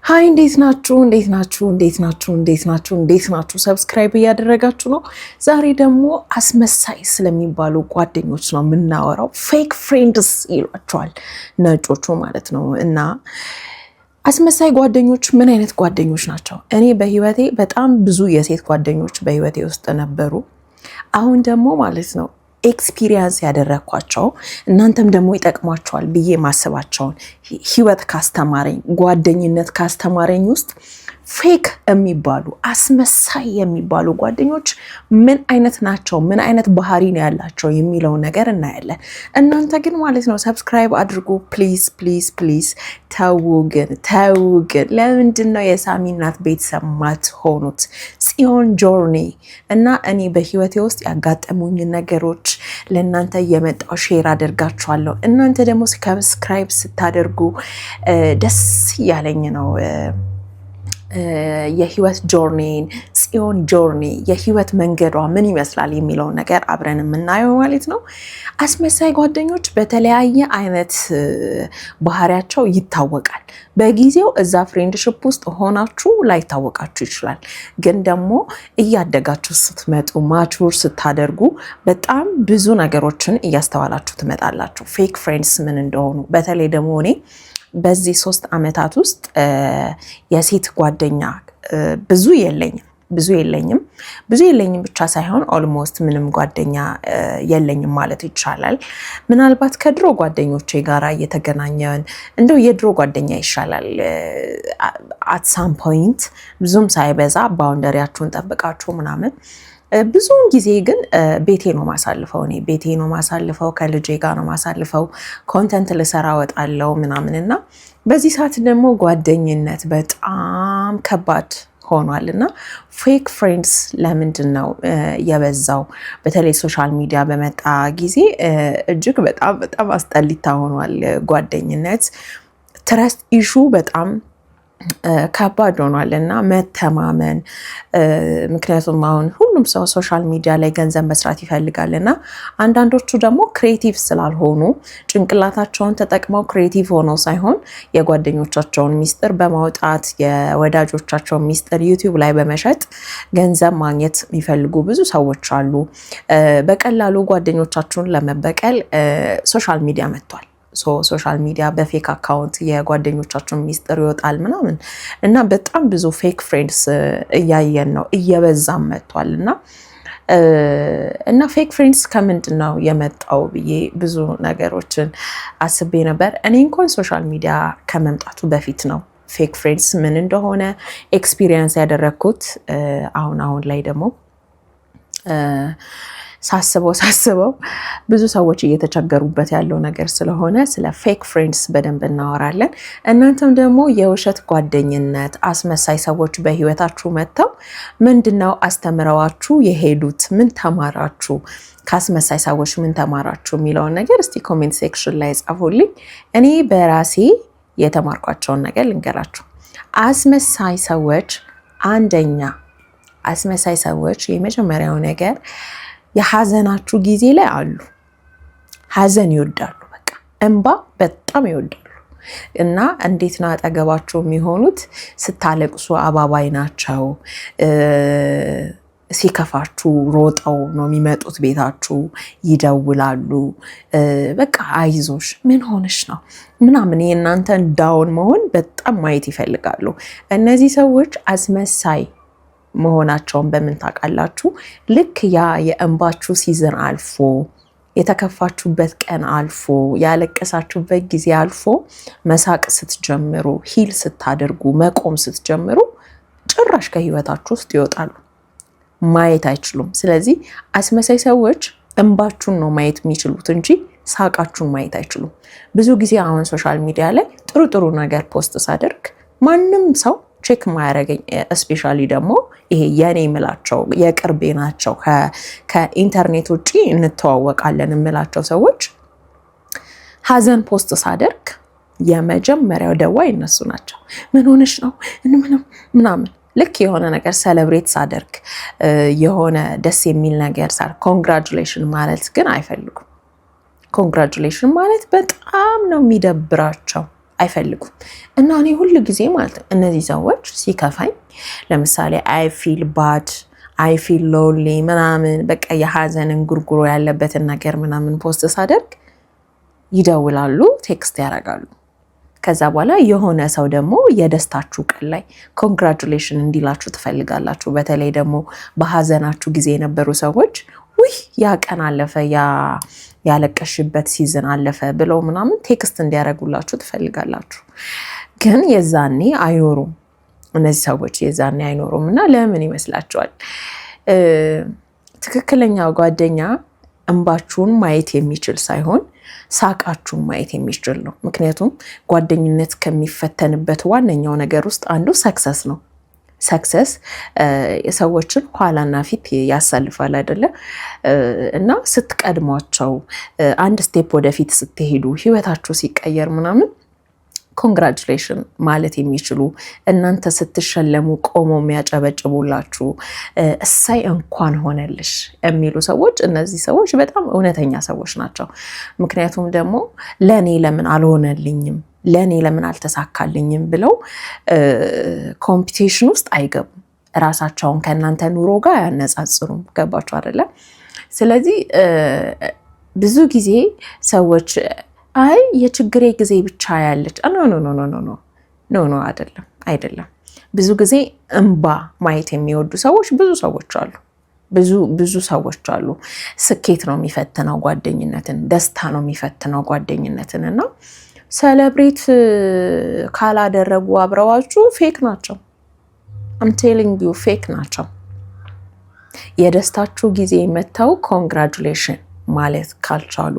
Hi፣ እንዴት ናችሁ? እንዴት ናችሁ? እንዴት ናችሁ? እንዴት ናችሁ? እንዴት ናችሁ? Subscribe እያደረጋችሁ ነው። ዛሬ ደግሞ አስመሳይ ስለሚባሉ ጓደኞች ነው የምናወራው። Fake friends ይሏቸዋል ነጮቹ ማለት ነው። እና አስመሳይ ጓደኞች ምን አይነት ጓደኞች ናቸው? እኔ በህይወቴ በጣም ብዙ የሴት ጓደኞች በህይወቴ ውስጥ ነበሩ። አሁን ደግሞ ማለት ነው experience ያደረግኳቸው፣ እናንተም ደግሞ ይጠቅሟችኋል ብዬ ማስባቸውን፣ ህይወት ካስተማረኝ፣ ጓደኝነት ካስተማረኝ ውስጥ fake የሚባሉ፣ አስመሳይ የሚባሉ ጓደኞች ምን አይነት ናቸው፣ ምን አይነት ባህሪ ነው ያላቸው የሚለውን ነገር እናያለን። እናንተ ግን ማለት ነው subscribe አድርጉ please, please, please። ተው ግን፣ ተው ግን፣ ለምንድን ነው የሳሚ እናት ቤተሰብ ማትሆኑት? ጽዮን journey እና እኔ በህይወቴ ውስጥ ያጋጠሙኝ ነገሮች ለእናንተ እየመጣው share አደርጋችኋለሁ። እናንተ ደግሞ subscribe ስታደርጉ ደስ እያለኝ ነው። የህይወት journey ን፣ ጽዮን journey፣ የህይወት መንገዷ ምን ይመስላል የሚለውን ነገር አብረን የምናየው ማለት ነው። አስመሳይ ጓደኞች በተለያየ አይነት ባህሪያቸው ይታወቃል። በጊዜው እዛ friendship ውስጥ ሆናችሁ ላይታወቃችሁ ይችላል። ግን ደግሞ እያደጋችሁ ስትመጡ፣ mature ስታደርጉ በጣም ብዙ ነገሮችን እያስተዋላችሁ ትመጣላችሁ። Fake friends ምን እንደሆኑ። በተለይ ደግሞ እኔ በዚህ 3 ዓመታት ውስጥ የሴት ጓደኛ ብዙ የለኝም፣ ብዙ የለኝም። ብዙ የለኝም ብቻ ሳይሆን almost ምንም ጓደኛ የለኝም ማለት ይቻላል። ምናልባት ከድሮ ጓደኞቼ ጋር እየተገናኘን፣ እንደው የድሮ ጓደኛ ይሻላል። At some point ብዙም ሳይበዛ boundary ያችሁን ጠብቃችሁ ምናምን። ብዙውን ጊዜ ግን ቤቴ ነው ማሳልፈው። እኔ ቤቴ ነው ማሳልፈው፣ ከልጄ ጋር ነው ማሳልፈው። Content ልሰራ እወጣለሁ ምናምን እና በዚህ ሰዓት ደግሞ ጓደኝነት በጣም ከባድ ሆኗል እና fake friends ለምንድን ነው የበዛው? በተለይ social media በመጣ ጊዜ እጅግ በጣም በጣም አስጠሊታ ሆኗል ጓደኝነት። Trust issue በጣም ከባድ ሆኗል እና መተማመን፣ ምክንያቱም አሁን ሁሉም ሰው social media ላይ ገንዘብ መስራት ይፈልጋል እና አንዳንዶቹ ደግሞ creative ስላልሆኑ፣ ጭንቅላታቸውን ተጠቅመው creative ሆነው ሳይሆን የጓደኞቻቸውን ሚስጥር በማውጣት፣ የወዳጆቻቸውን ሚስጥር YouTube ላይ በመሸጥ ገንዘብ ማግኘት የሚፈልጉ ብዙ ሰዎች አሉ። በቀላሉ ጓደኞቻችሁን ለመበቀል social media መጥቷል። Social media በ fake account የጓደኞቻችሁን ሚስጥር ይወጣል ምናምን እና በጣም ብዙ fake friends እያየን ነው፣ እየበዛም መጥቷል። እና fake friends ከምንድን ነው የመጣው ብዬ ብዙ ነገሮችን አስቤ ነበር። እኔ እንኳን social media ከመምጣቱ በፊት ነው fake friends ምን እንደሆነ experience ያደረግኩት። አሁን አሁን ላይ ደግሞ ሳስበው ሳስበው ብዙ ሰዎች እየተቸገሩበት ያለው ነገር ስለሆነ ስለ fake friends በደንብ እናወራለን። እናንተም ደግሞ የውሸት ጓደኝነት፣ አስመሳይ ሰዎች በህይወታችሁ መጥተው ምንድነው አስተምረዋችሁ የሄዱት? ምን ተማራችሁ? ከአስመሳይ ሰዎች ምን ተማራችሁ የሚለውን ነገር እስቲ comment section ላይ ጻፉልኝ። እኔ በራሴ የተማርኳቸውን ነገር ልንገራችሁ። አስመሳይ ሰዎች፣ አንደኛ አስመሳይ ሰዎች የመጀመሪያው ነገር የሀዘናችሁ ጊዜ ላይ አሉ። ሀዘን ይወዳሉ። በቃ እንባ በጣም ይወዳሉ። እና እንዴት ነው አጠገባችሁ የሚሆኑት? ስታለቅሱ አባባይ ናቸው። ሲከፋችሁ ሮጠው ነው የሚመጡት፣ ቤታችሁ ይደውላሉ። በቃ አይዞሽ፣ ምን ሆነሽ ነው ምናምን፣ የእናንተን down መሆን በጣም ማየት ይፈልጋሉ። እነዚህ ሰዎች አስመሳይ መሆናቸውን በምን ታውቃላችሁ? ልክ ያ የእንባችሁ season አልፎ፣ የተከፋችሁበት ቀን አልፎ፣ ያለቀሳችሁበት ጊዜ አልፎ፣ መሳቅ ስትጀምሩ፣ heal ስታደርጉ፣ መቆም ስትጀምሩ ጭራሽ ከህይወታችሁ ውስጥ ይወጣሉ። ማየት አይችሉም። ስለዚህ አስመሳይ ሰዎች እንባችሁን ነው ማየት የሚችሉት እንጂ ሳቃችሁን ማየት አይችሉም። ብዙ ጊዜ አሁን social media ላይ ጥሩ ጥሩ ነገር post ሳደርግ ማንም ሰው check ማያደርገኝ፣ especially ደግሞ ይሄ የኔ የምላቸው፣ የቅርቤ ናቸው፣ ከኢንተርኔት ውጭ እንተዋወቃለን የምላቸው ሰዎች ሀዘን post ሳደርግ የመጀመሪያው ደዋይ እነሱ ናቸው። ምን ሆነሽ ነው ምንም ምናምን። ልክ የሆነ ነገር celebrate ሳደርግ፣ የሆነ ደስ የሚል ነገር ሳደርግ congratulation ማለት ግን አይፈልጉም። Congratulation ማለት በጣም ነው የሚደብራቸው። አይፈልጉም። እና እኔ ሁል ጊዜ ማለት ነው እነዚህ ሰዎች ሲከፋኝ፣ ለምሳሌ I feel bad፣ I feel lonely ምናምን፣ በቃ የሀዘን እንጉርጉሮ ያለበትን ነገር ምናምን post ሳደርግ ይደውላሉ፣ text ያደርጋሉ። ከዛ በኋላ የሆነ ሰው ደግሞ የደስታችሁ ቀን ላይ congratulation እንዲላችሁ ትፈልጋላችሁ። በተለይ ደግሞ በሀዘናችሁ ጊዜ የነበሩ ሰዎች ውይ ያ ቀን አለፈ፣ ያ ያለቀሽበት season አለፈ ብለው ምናምን text እንዲያደርጉላችሁ ትፈልጋላችሁ። ግን የዛኔ አይኖሩም፣ እነዚህ ሰዎች የዛኔ አይኖሩም። እና ለምን ይመስላችኋል? ትክክለኛ ጓደኛ እንባችሁን ማየት የሚችል ሳይሆን ሳቃችሁን ማየት የሚችል ነው። ምክንያቱም ጓደኝነት ከሚፈተንበት ዋነኛው ነገር ውስጥ አንዱ success ነው። Success ሰዎችን ኋላና ፊት ያሳልፋል አይደለ? እና ስትቀድሟቸው፣ አንድ step ወደፊት ስትሄዱ፣ ህይወታችሁ ሲቀየር ምናምን congratulation ማለት የሚችሉ፣ እናንተ ስትሸለሙ ቆመው የሚያጨበጭቡላችሁ፣ እሰይ እንኳን ሆነልሽ የሚሉ ሰዎች፣ እነዚህ ሰዎች በጣም እውነተኛ ሰዎች ናቸው። ምክንያቱም ደግሞ ለእኔ ለምን አልሆነልኝም፣ ለእኔ ለምን አልተሳካልኝም ብለው competition ውስጥ አይገቡም። እራሳቸውን ከእናንተ ኑሮ ጋር አያነጻጽሩም። ገባችሁ አይደለም? ስለዚህ ብዙ ጊዜ ሰዎች አይ የችግሬ ጊዜ ብቻ ያለች፣ no, no, no, no, no, no, no፣ አይደለም፣ አይደለም። ብዙ ጊዜ እንባ ማየት የሚወዱ ሰዎች ብዙ ሰዎች አሉ። ብዙ ብዙ ሰዎች አሉ። ስኬት ነው የሚፈትነው ጓደኝነትን፣ ደስታ ነው የሚፈትነው ጓደኝነትን እና celebrate ካላደረጉ አብረዋችሁ fake ናቸው። I'm telling you፣ fake ናቸው። የደስታችሁ ጊዜ መጥተው congratulation ማለት ካልቻሉ፣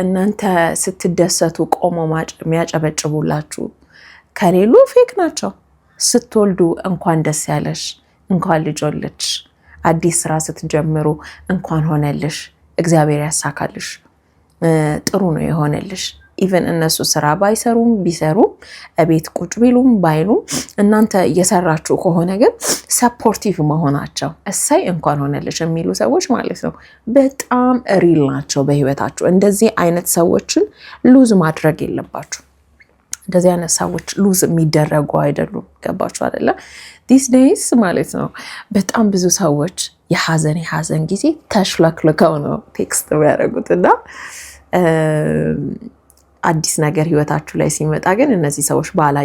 እናንተ ስትደሰቱ ቆመው የሚያጨበጭቡላችሁ ከሌሉ fake ናቸው። ስትወልዱ እንኳን ደስ ያለሽ፣ እንኳን ልጅ ወለድሽ፣ አዲስ ስራ ስትጀምሩ እንኳን ሆነልሽ፣ እግዚአብሔር ያሳካልሽ፣ ጥሩ ነው የሆነልሽ። Even እነሱ ስራ ባይሰሩም ቢሰሩም፣ እቤት ቁጭ ቢሉም ባይሉም፣ እናንተ እየሰራችሁ ከሆነ ግን supportive መሆናቸው፣ እሰይ እንኳን ሆነልሽ የሚሉ ሰዎች ማለት ነው በጣም real ናቸው በህይወታችሁ። እንደዚህ አይነት ሰዎችን lose ማድረግ የለባችሁም። እንደዚህ አይነት ሰዎች lose የሚደረጉ አይደሉም። ገባችሁ አይደለ? These days ማለት ነው በጣም ብዙ ሰዎች የሀዘን ጊዜ ተሽለክልከው ነው text የሚያደርጉት እና አዲስ ነገር ህይወታችሁ ላይ ሲመጣ ግን እነዚህ ሰዎች ባላ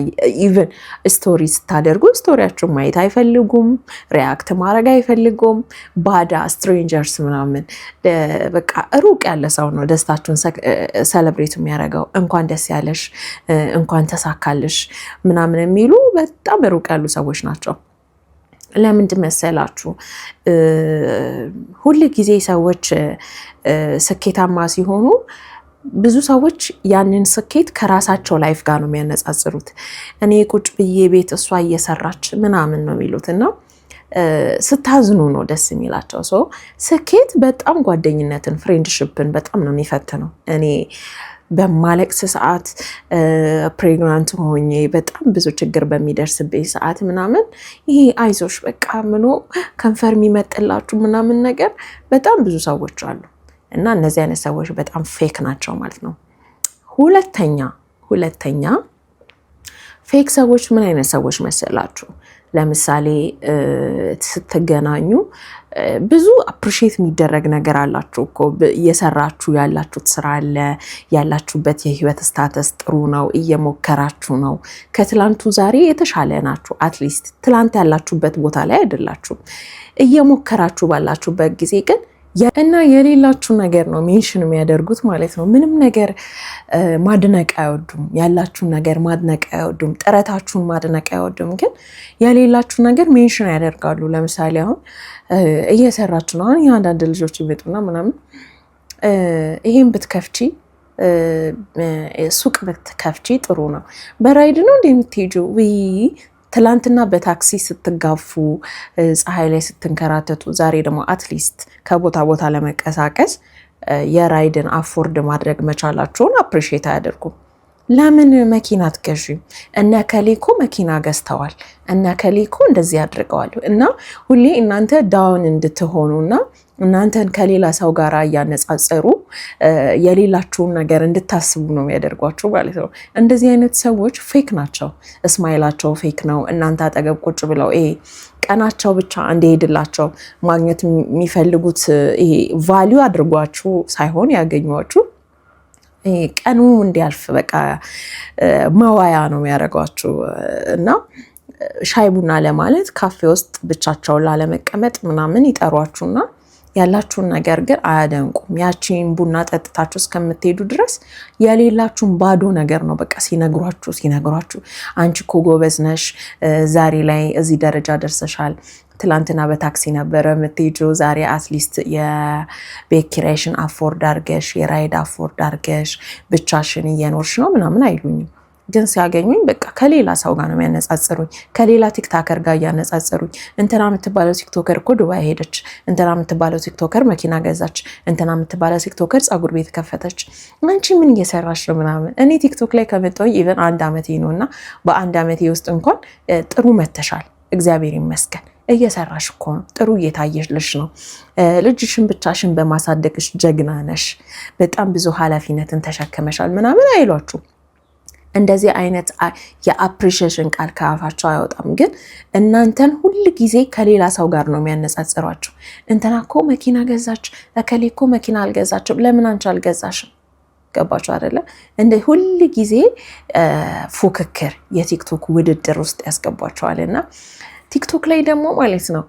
even story ስታደርጉ story ያችሁን ማየት አይፈልጉም፣ react ማድረግ አይፈልጉም። ባዳ strangers ምናምን፣ በቃ ሩቅ ያለ ሰው ነው ደስታችሁን celebrate የሚያደርገው። እንኳን ደስ ያለሽ፣ እንኳን ተሳካልሽ ምናምን የሚሉ በጣም ሩቅ ያሉ ሰዎች ናቸው። ለምንድን መሰላችሁ? ሁል ጊዜ ሰዎች ስኬታማ ሲሆኑ ብዙ ሰዎች ያንን ስኬት ከራሳቸው life ጋር ነው የሚያነጻጽሩት። እኔ ቁጭ ብዬ ቤት እሷ እየሰራች ምናምን ነው የሚሉት እና ስታዝኑ ነው ደስ የሚላቸው። So ስኬት በጣም ጓደኝነትን፣ friendship ን በጣም ነው የሚፈትነው። እኔ በማለቅስ ሰዓት፣ pregnant ሆኜ በጣም ብዙ ችግር በሚደርስብኝ ሰዓት ምናምን ይሄ አይዞሽ በቃ ምኖ ከንፈር የሚመጥላችሁ ምናምን ነገር በጣም ብዙ ሰዎች አሉ እና እነዚህ አይነት ሰዎች በጣም fake ናቸው ማለት ነው። ሁለተኛ fake ሰዎች ምን አይነት ሰዎች መሰላችሁ? ለምሳሌ ስትገናኙ ብዙ appreciate የሚደረግ ነገር አላችሁ እኮ፣ እየሰራችሁ ያላችሁት ስራ አለ፣ ያላችሁበት የህይወት status ጥሩ ነው፣ እየሞከራችሁ ነው። ከትላንቱ ዛሬ የተሻለ ናችሁ። At least ትላንት ያላችሁበት ቦታ ላይ አይደላችሁም። እየሞከራችሁ ባላችሁበት ጊዜ ግን እና የሌላችሁ ነገር ነው mention የሚያደርጉት ማለት ነው። ምንም ነገር ማድነቅ አይወዱም። ያላችሁን ነገር ማድነቅ አይወዱም። ጥረታችሁን ማድነቅ አይወዱም። ግን የሌላችሁ ነገር mention ያደርጋሉ። ለምሳሌ አሁን እየሰራችሁ ነው። አሁን የአንዳንድ ልጆች ይመጡና ምናምን ይሄን ብትከፍቺ፣ ሱቅ ብትከፍቺ ጥሩ ነው። በ Ride ነው እንደ የምትሄጂው? ውይ ትላንትና በታክሲ ስትጋፉ፣ ፀሐይ ላይ ስትንከራተቱ፣ ዛሬ ደግሞ at least ከቦታ ቦታ ለመንቀሳቀስ የ Ride ን afford ማድረግ መቻላችሁን appreciate አያደርጉም። ለምን መኪና አትገዢም? እነ እከሌ እኮ መኪና ገዝተዋል፣ እነ እከሌ እኮ እንደዚህ አድርገዋል። እና ሁሌ እናንተ down እንድትሆኑ እና እናንተን ከሌላ ሰው ጋር እያነጻጸሩ የሌላችሁን ነገር እንድታስቡ ነው የሚያደርጓችሁ ማለት ነው። እንደዚህ አይነት ሰዎች fake ናቸው። Smile ኣቸው fake ነው። እናንተ አጠገብ ቁጭ ብለው ይሄ ቀናቸው ብቻ እንዲሄድላቸው ማግኘት የሚፈልጉት፣ ይሄ value አድርጓችሁ ሳይሆን ያገኟችሁ ቀኑ እንዲያልፍ በቃ መዋያ ነው የሚያደርጓችሁ። እና ሻይ ቡና ለማለት፣ ካፌ ውስጥ ብቻቸውን ላለመቀመጥ ምናምን ይጠሯችሁና ያላችሁን ነገር ግን አያደንቁም። ያቺን ቡና ጠጥታችሁ እስከምትሄዱ ድረስ የሌላችሁን ባዶ ነገር ነው በቃ ሲነግሯችሁ ሲነግሯችሁ፣ አንቺ እኮ ጎበዝ ነሽ፣ ዛሬ ላይ እዚህ ደረጃ ደርሰሻል፣ ትላንትና በታክሲ ነበረ የምትሄጂው፣ ዛሬ at least የቤት ኪራይሽን afford አርገሽ፣ የ ride afford አርገሽ ብቻሽን እየኖርሽ ነው ምናምን አይሉኝም። ግን ሲያገኙኝ በቃ ከሌላ ሰው ጋር ነው የሚያነጻጽሩኝ፣ ከሌላ TikToker ጋር እያነጻጸሩኝ። እንትና የምትባለው TikToker እኮ ዱባይ ሄደች፣ እንትና የምትባለው TikToker መኪና ገዛች፣ እንትና የምትባለው TikToker ፀጉር ቤት ከፈተች፣ አንቺ ምን እየሰራሽ ነው ምናምን። እኔ ቲክቶክ ላይ ከመጣሁኝ even አንድ ዓመቴ ነው እና በ1 ዓመቴ ውስጥ እንኳን ጥሩ መተሻል፣ እግዚአብሔር ይመስገን፣ እየሰራሽ እኮ ነው፣ ጥሩ እየታየልሽ ነው። ልጅሽን ብቻሽን በማሳደግሽ ጀግና ነሽ፣ በጣም ብዙ ኃላፊነትን ተሸክመሻል ምናምን አይሏችሁ። እንደዚህ አይነት የ appreciation ቃል ከአፋቸው አይወጣም። ግን እናንተን ሁል ጊዜ ከሌላ ሰው ጋር ነው የሚያነጻጽሯችሁ። እንትና እኮ መኪና ገዛች፣ እከሌ እኮ መኪና አልገዛችም፣ ለምን አንቺ አልገዛሽም? ገባችሁ አይደለ? እንደ ሁል ጊዜ ፉክክር፣ የቲክቶክ ውድድር ውስጥ ያስገቧቸዋል። እና ቲክቶክ ላይ ደግሞ ማለት ነው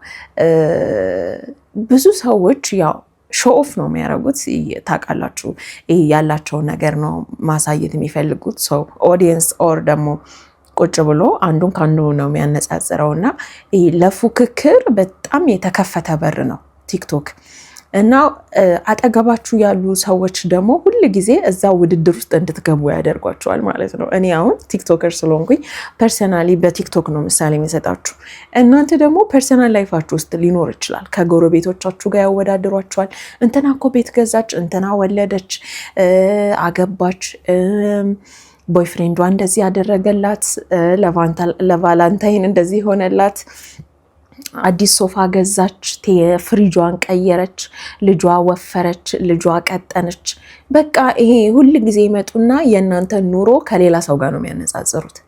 ብዙ ሰዎች ያው show off ነው የሚያደርጉት። ታውቃላችሁ፣ ይሄ ያላቸውን ነገር ነው ማሳየት የሚፈልጉት። So audience or ደግሞ ቁጭ ብሎ አንዱን ከአንዱ ነው የሚያነጻጽረው እና ለፉክክር በጣም የተከፈተ በር ነው ቲክቶክ። እና አጠገባችሁ ያሉ ሰዎች ደግሞ ሁል ጊዜ እዛ ውድድር ውስጥ እንድትገቡ ያደርጓችኋል ማለት ነው። እኔ አሁን TikToker ስለሆንኩኝ personally በቲክቶክ ነው ምሳሌ የምሰጣችሁ። እናንተ ደግሞ personal life ኣችሁ ውስጥ ሊኖር ይችላል። ከጎረቤቶቻችሁ ጋር ያወዳድሯችኋል። እንትና እኮ ቤት ገዛች፣ እንትና ወለደች፣ አገባች፣ boyfriend ዷ እንደዚህ ያደረገላት፣ ለ Valentine እንደዚህ ሆነላት፣ አዲስ ሶፋ ገዛች፣ ፍሪጇን ቀየረች፣ ልጇ ወፈረች፣ ልጇ ቀጠነች። በቃ ይሄ ሁል ጊዜ ይመጡና የእናንተ ኑሮ ከሌላ ሰው ጋር ነው የሚያነጻጽሩት።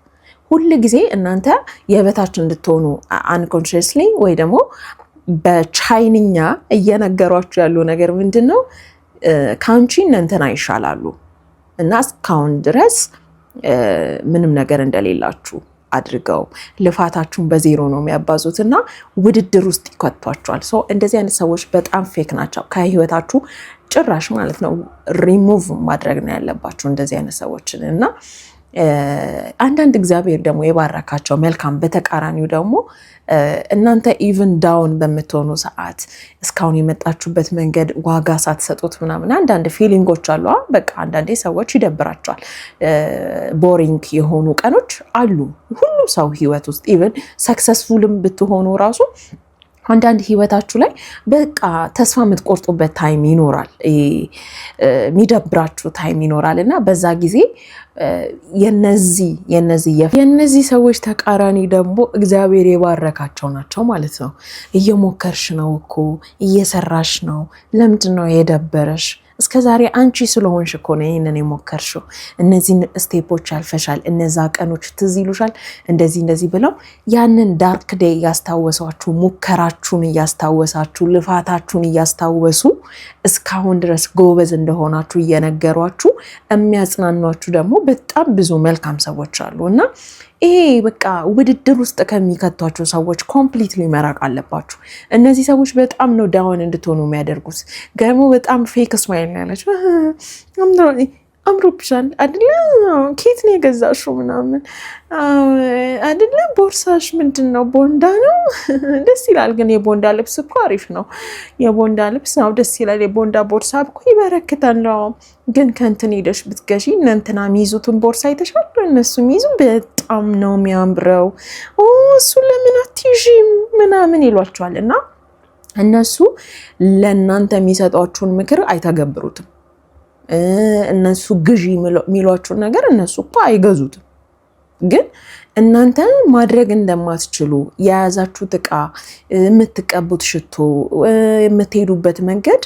ሁል ጊዜ እናንተ የበታች እንድትሆኑ unconsciously ወይ ደግሞ በቻይንኛ እየነገሯችሁ ያሉ ነገር ምንድን ነው? ከአንቺ እነ እንትና ይሻላሉ እና እስካሁን ድረስ ምንም ነገር እንደሌላችሁ አድርገው ልፋታችሁን በዜሮ ነው የሚያባዙት እና ውድድር ውስጥ ይከቷችኋል። So እንደዚህ አይነት ሰዎች በጣም fake ናቸው። ከህይወታችሁ ጭራሽ ማለት ነው ሪሙቭ ማድረግ ነው ያለባችሁ እንደዚህ አይነት ሰዎችን። እና አንዳንድ እግዚአብሔር ደግሞ የባረካቸው መልካም፣ በተቃራኒው ደግሞ እናንተ even down በምትሆኑ ሰዓት እስካሁን የመጣችሁበት መንገድ ዋጋ ሳትሰጡት ምናምን አንዳንድ feeling ኦች አሉ። በቃ አንዳንዴ ሰዎች ይደብራቸዋል። Boring የሆኑ ቀኖች አሉ ሁሉም ሰው ህይወት ውስጥ። Even successful ም ብትሆኑ ራሱ አንዳንድ ህይወታችሁ ላይ በቃ ተስፋ የምትቆርጡበት time ይኖራል፣ የሚደብራችሁ time ይኖራል። እና በዛ ጊዜ የነዚህ ሰዎች ተቃራኒ ደግሞ እግዚአብሔር የባረካቸው ናቸው ማለት ነው። እየሞከርሽ ነው እኮ፣ እየሰራሽ ነው፣ ለምንድን ነው የደበረሽ? እስከ ዛሬ አንቺ ስለሆንሽ እኮ ነው ይህንን የሞከርሽው። እነዚህን step ኦች አልፈሻል። እነዛ ቀኖች ትዝ ይሉሻል። እንደዚህ እንደዚህ ብለው ያንን dark day እያስታወሷችሁ፣ ሙከራችሁን እያስታወሳችሁ፣ ልፋታችሁን እያስታወሱ፣ እስካሁን ድረስ ጎበዝ እንደሆናችሁ እየነገሯችሁ የሚያጽናኗችሁ ደግሞ በጣም ብዙ መልካም ሰዎች አሉ። እና ይሄ በቃ ውድድር ውስጥ ከሚከቷቸው ሰዎች completely መራቅ አለባችሁ። እነዚህ ሰዎች በጣም ነው down እንድትሆኑ የሚያደርጉት። ደግሞ በጣም fake smile ነው ያላቸው። አምሮብሻል አይደለ? ኬት ነው የገዛሽው? ምናምን አይደለ? ቦርሳሽ ምንድን ነው? ቦንዳ ነው? ደስ ይላል። ግን የቦንዳ ልብስ እኮ አሪፍ ነው። የቦንዳ ልብስ ነው፣ ደስ ይላል። የቦንዳ ቦርሳ እኮ ይበረክታል። ግን ከእንትን ሄደሽ ብትገዢ፣ እነ እንትና የሚይዙትን ቦርሳ አይተሻል? እነሱ የሚይዙ በጣም ነው የሚያምረው። እሱ ለምን አትይዢም? ምናምን ይሏችኋል። እና እነሱ ለእናንተ የሚሰጧችሁን ምክር አይተገብሩትም። እነሱ ግዢ የሚሏችሁን ነገር እነሱ እኮ አይገዙትም። ግን እናንተ ማድረግ እንደማትችሉ የያዛችሁት እቃ፣ የምትቀቡት ሽቶ፣ የምትሄዱበት መንገድ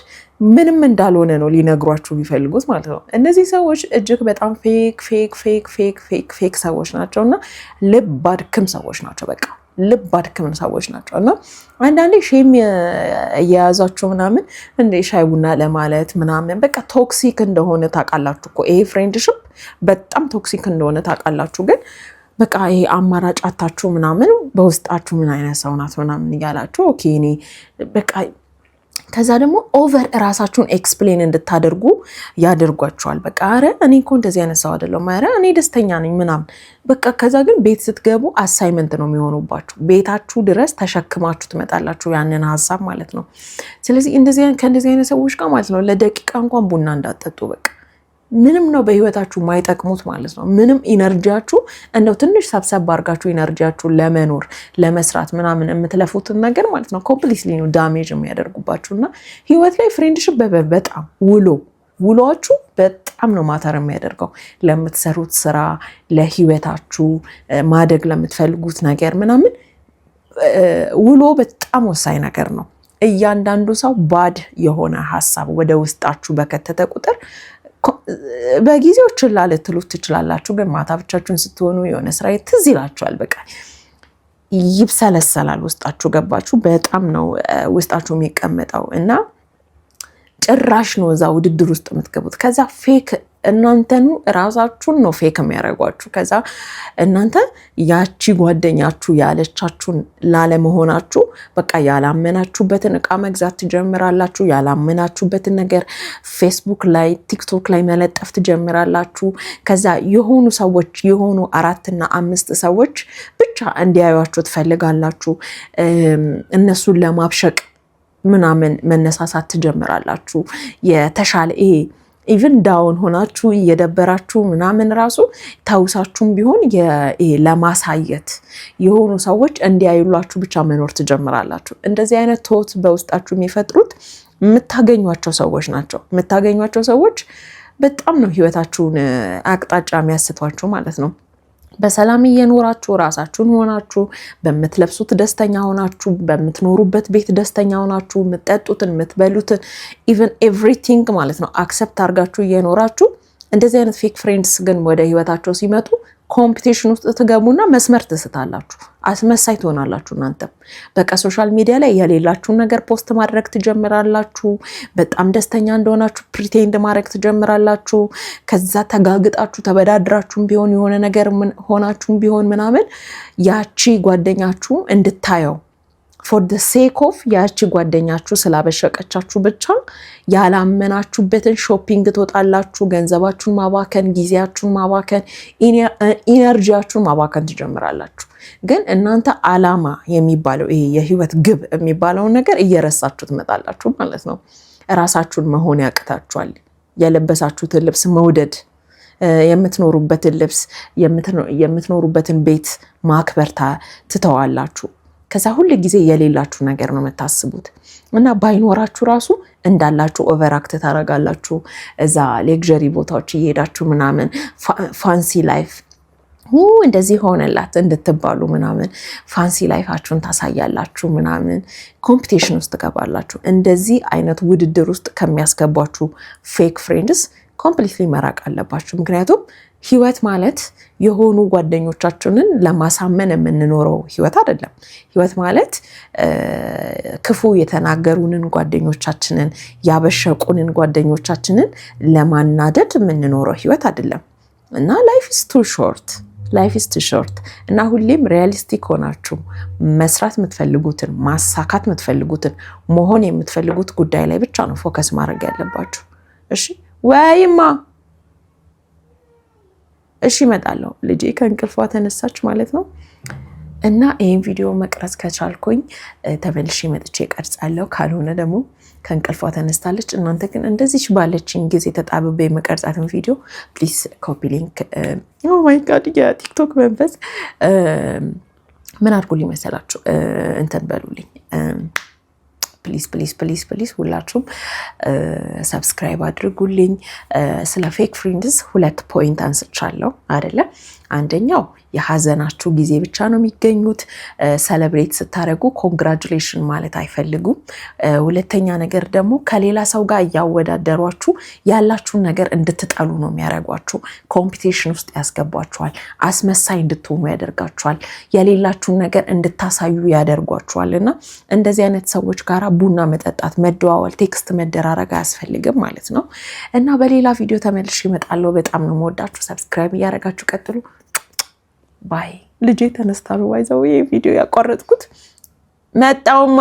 ምንም እንዳልሆነ ነው ሊነግሯችሁ የሚፈልጉት ማለት ነው። እነዚህ ሰዎች እጅግ በጣም fake, fake, fake, fake, fake, fake ሰዎች ናቸው እና ልብ አድክም ሰዎች ናቸው። በቃ ልብ አድክም ሰዎች ናቸው። እና አንዳንዴ shame እየያዛችሁ ምናምን እንደ ሻይ ቡና ለማለት ምናምን በቃ toxic እንደሆነ ታውቃላችሁ እኮ፣ ይሄ friendship በጣም toxic እንደሆነ ታውቃላችሁ። ግን በቃ ይሄ አማራጭ አታችሁ ምናምን በውስጣችሁ ምን አይነት ሰው ናት ምናምን እያላችሁ okay እኔ በቃ ከዛ ደግሞ over እራሳችሁን explain እንድታደርጉ ያደርጓችኋል። በቃ ኧረ እኔ እኮ እንደዚህ አይነት ሰው አይደለሁም፣ ኧረ እኔ ደስተኛ ነኝ ምናምን በቃ። ከዛ ግን ቤት ስትገቡ assignment ነው የሚሆኑባችሁ። ቤታችሁ ድረስ ተሸክማችሁ ትመጣላችሁ ያንን ሀሳብ ማለት ነው። ስለዚህ ከእንደዚህ አይነት ሰዎች ጋር ማለት ነው ለደቂቃ እንኳን ቡና እንዳትጠጡ። በቃ ምንም ነው በህይወታችሁ ማይጠቅሙት ማለት ነው። ምንም energy ያችሁ እንደው ትንሽ ሰብሰብ አድርጋችሁ energy ያችሁ ለመኖር፣ ለመስራት ምናምን የምትለፉትን ነገር ማለት ነው completely ነው damage የሚያደርጉባችሁ። እና ህይወት ላይ friendship በጣም ውሏችሁ በጣም ነው matter የሚያደርገው፣ ለምትሰሩት ስራ፣ ለህይወታችሁ ማደግ ለምትፈልጉት ነገር ምናምን ውሎ በጣም ወሳኝ ነገር ነው። እያንዳንዱ ሰው bad የሆነ ሀሳብ ወደ ውስጣችሁ በከተተ ቁጥር በጊዜው ችላ ልትሉት ትችላላችሁ፣ ግን ማታ ብቻችሁን ስትሆኑ የሆነ ስራ ትዝ ይላችኋል። በቃ ይብሰለሰላል ውስጣችሁ፣ ገባችሁ? በጣም ነው ውስጣችሁ የሚቀመጠው እና ጭራሽ ነው እዛ ውድድር ውስጥ የምትገቡት። ከዛ fake እናንተኑ ራሳችሁን ነው fake የሚያደርጓችሁ። ከዛ እናንተ ያቺ ጓደኛችሁ ያለቻችሁን ላለመሆናችሁ በቃ ያላመናችሁበትን እቃ መግዛት ትጀምራላችሁ። ያላመናችሁበትን ነገር ፌስቡክ ላይ፣ ቲክቶክ ላይ መለጠፍ ትጀምራላችሁ። ከዛ የሆኑ ሰዎች፣ የሆኑ አራትና አምስት ሰዎች ብቻ እንዲያዩችሁ ትፈልጋላችሁ። እነሱን ለማብሸቅ ምናምን መነሳሳት ትጀምራላችሁ። የተሻለ ይሄ even down ሆናችሁ እየደበራችሁ ምናምን ራሱ ተውሳችሁም ቢሆን ለማሳየት የሆኑ ሰዎች እንዲያዩላችሁ ብቻ መኖር ትጀምራላችሁ። እንደዚህ አይነት thought በውስጣችሁ የሚፈጥሩት የምታገኟቸው ሰዎች ናቸው። የምታገኟቸው ሰዎች በጣም ነው ህይወታችሁን አቅጣጫ የሚያስቷችሁ ማለት ነው። በሰላም እየኖራችሁ፣ ራሳችሁን ሆናችሁ፣ በምትለብሱት ደስተኛ ሆናችሁ፣ በምትኖሩበት ቤት ደስተኛ ሆናችሁ፣ የምትጠጡትን፣ የምትበሉትን፣ even everything ማለት ነው accept አድርጋችሁ እየኖራችሁ እንደዚህ አይነት fake friends ግን ወደ ህይወታችሁ ሲመጡ competition ውስጥ ትገቡና መስመር ትስታላችሁ፣ አስመሳይ ትሆናላችሁ። እናንተም በቃ social media ላይ የሌላችሁን ነገር post ማድረግ ትጀምራላችሁ። በጣም ደስተኛ እንደሆናችሁ pretend ማድረግ ትጀምራላችሁ። ከዛ ተጋግጣችሁ ተበዳድራችሁም ቢሆን፣ የሆነ ነገር ሆናችሁም ቢሆን ምናምን ያቺ ጓደኛችሁ እንድታየው፣ for the sake of ያቺ ጓደኛችሁ ስላበሸቀቻችሁ ብቻ ያላመናችሁበትን shopping ትወጣላችሁ። ገንዘባችሁን ማባከን፣ ጊዜያችሁን ማባከን፣ energy ያችሁን ማባከን ትጀምራላችሁ። ግን እናንተ አላማ የሚባለው፣ ይሄ የህይወት ግብ የሚባለውን ነገር እየረሳችሁ ትመጣላችሁ ማለት ነው። እራሳችሁን መሆን ያቅታችኋል። የለበሳችሁትን ልብስ መውደድ፣ የምትኖሩበትን ልብስ፣ የምትኖሩበትን ቤት ማክበር ትተዋላችሁ። ከዛ ሁል ጊዜ የሌላችሁ ነገር ነው የምታስቡት እና ባይኖራችሁ ራሱ እንዳላችሁ overact ታደርጋላችሁ። እዛ luxury ቦታዎች እየሄዳችሁ ምናምን fancy life እንደዚህ ሆነላት እንድትባሉ ምናምን fancy life ኣችሁን ታሳያላችሁ ምናምን፣ competition ውስጥ ትገባላችሁ። እንደዚህ አይነት ውድድር ውስጥ ከሚያስገቧችሁ fake friends completely መራቅ አለባችሁ። ምክንያቱም ህይወት ማለት የሆኑ ጓደኞቻችንን ለማሳመን የምንኖረው ህይወት አይደለም። ህይወት ማለት ክፉ የተናገሩንን ጓደኞቻችንን፣ ያበሸቁንን ጓደኞቻችንን ለማናደድ የምንኖረው ህይወት አይደለም። እና life is too short, life is too short። እና ሁሌም realistic ሆናችሁ መስራት የምትፈልጉትን፣ ማሳካት የምትፈልጉትን፣ መሆን የምትፈልጉት ጉዳይ ላይ ብቻ ነው focus ማድረግ ያለባችሁ። እሺ ወይማ እሺ እመጣለሁ። ልጄ ከእንቅልፏ ተነሳች ማለት ነው። እና ይህን ቪዲዮ መቅረጽ ከቻልኩኝ ተመልሼ መጥቼ እቀርጻለሁ። ካልሆነ ደግሞ ከእንቅልፏ ተነስታለች። እናንተ ግን እንደዚች ባለችኝ ጊዜ ተጣብቤ የመቀርጻትን ቪዲዮ please copy link፣ oh my God፣ የቲክቶክ መንፈስ፣ ምን አድርጉልኝ መሰላችሁ? እንትን በሉልኝ please። Please, please, please, please ሁላችሁም subscribe አድርጉልኝ። ስለ fake friends ሁለት point አንስቻለሁ አይደለ? አንደኛው የሀዘናችሁ ጊዜ ብቻ ነው የሚገኙት። Celebrate ስታደርጉ congratulation ማለት አይፈልጉም። ሁለተኛ ነገር ደግሞ ከሌላ ሰው ጋር እያወዳደሯችሁ ያላችሁን ነገር እንድትጠሉ ነው የሚያደርጓችሁ። Competition ውስጥ ያስገቧችኋል። አስመሳይ እንድትሆኑ ያደርጋችኋል። የሌላችሁን ነገር እንድታሳዩ ያደርጓችኋል። እና እንደዚህ አይነት ሰዎች ጋር ቡና መጠጣት፣ መደዋወል፣ text መደራረግ አያስፈልግም ማለት ነው። እና በሌላ ቪዲዮ ተመልሼ እመጣለሁ። በጣም ነው የምወዳችሁ። Subscribe እያደረጋችሁ ቀጥሉ። Bye። ልጄ ተነስታ ነው by the way ቪዲዮ ያቋረጥኩት። መጣውማ።